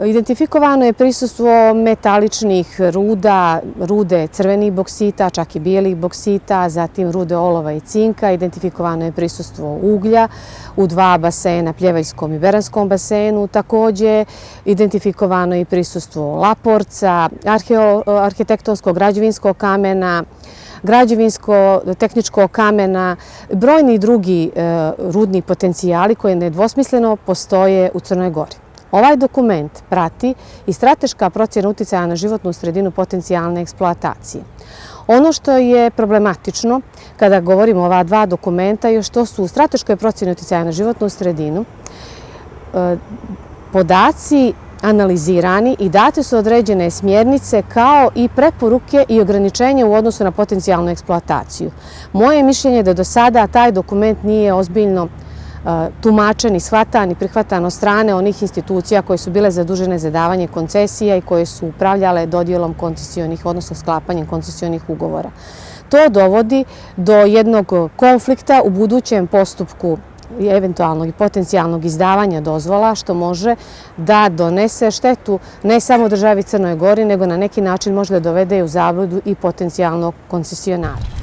Identifikovano je prisustvo metaličnih ruda, rude crvenih boksita, čak i bijelih boksita, zatim rude olova i cinka. Identifikovano je prisustvo uglja u 2 basena, Pljevaljskom i Beranskom basenu. Takođe, identifikovano je i prisustvo laporca, arhitektonskog građevinskog kamena, građevinsko-tehničkog kamena, brojni drugi rudni potencijali koji nedvosmisleno postoje u Crnoj Gori. Ovaj dokument prati i strateška procjena uticaja na životnu sredinu potencijalne eksploatacije. Ono što je problematično kada govorimo o ova 2 dokumenta je što su u strateškoj procjeni uticaja na životnu sredinu podaci analizirani i date su određene smjernice kao i preporuke i ograničenja u odnosu na potencijalnu eksploataciju. Moje mišljenje je da do sada taj dokument nije ozbiljno tumačen i shvatan i prihvatan od strane onih institucija koje su bile zadužene za davanje koncesija i koje su upravljale dodjelom koncesionih, odnosno sklapanjem koncesionih ugovora. To dovodi do jednog konflikta u budućem postupku eventualnog i potencijalnog izdavanja dozvola, što može da donese štetu ne samo državi Crnoj Gori, nego na neki način može da dovede u zabludu i potencijalnog koncesionara.